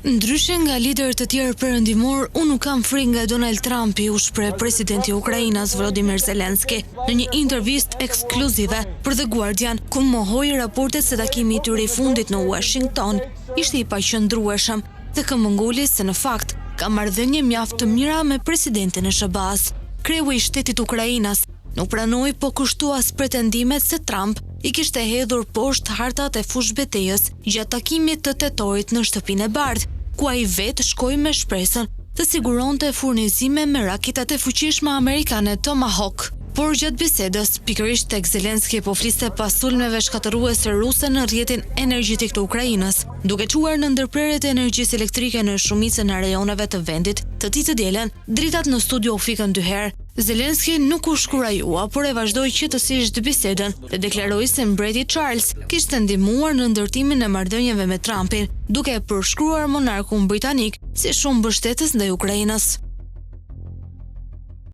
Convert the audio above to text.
Ndryshe nga liderë të tjerë perëndimorë, unë nuk kam frikë nga Donald Trumpi, u shpreh presidenti ukrainas Volodymyr Zelensky në një intervistë ekskluzive për The Guardian, ku mohoi raportet se takimi i tyre i fundit në Uashington ishte i paqëndrueshëm dhe këmbënguli se në fakt ka marrëdhënie mjaft të mira me presidentin e SHBA-së. Kreu i shtetit ukrainas Nuk pranoi po kështu as pretendimet se Trump i kishte hedhur poshtë hartat e fushëbetejës gjatë takimit të tetorit në Shtëpinë e Bardhë, ku ai vetë shkoi me shpresën të siguronte furnizime me raketat e fuqishme amerikane Tomahawk. Por gjatë bisedës, pikërisht tek Zelensky po fliste pas sulmeve shkatërruese ruse në rrjetin energjetik të Ukrainës, duke çuar në ndërprerje të energjisë elektrike në shumicën e rajoneve të vendit të tij të dielën, dritat në studio u fikën dy herë. Zelensky nuk u shkurajua, por e vazhdoi qetësisht bisedën dhe deklaroi se mbreti Charles kishte ndihmuar në ndërtimin e marrëdhënieve me Trumpin, duke e përshkruar monarkun britanik si shumë mbështetës ndaj Ukrainës.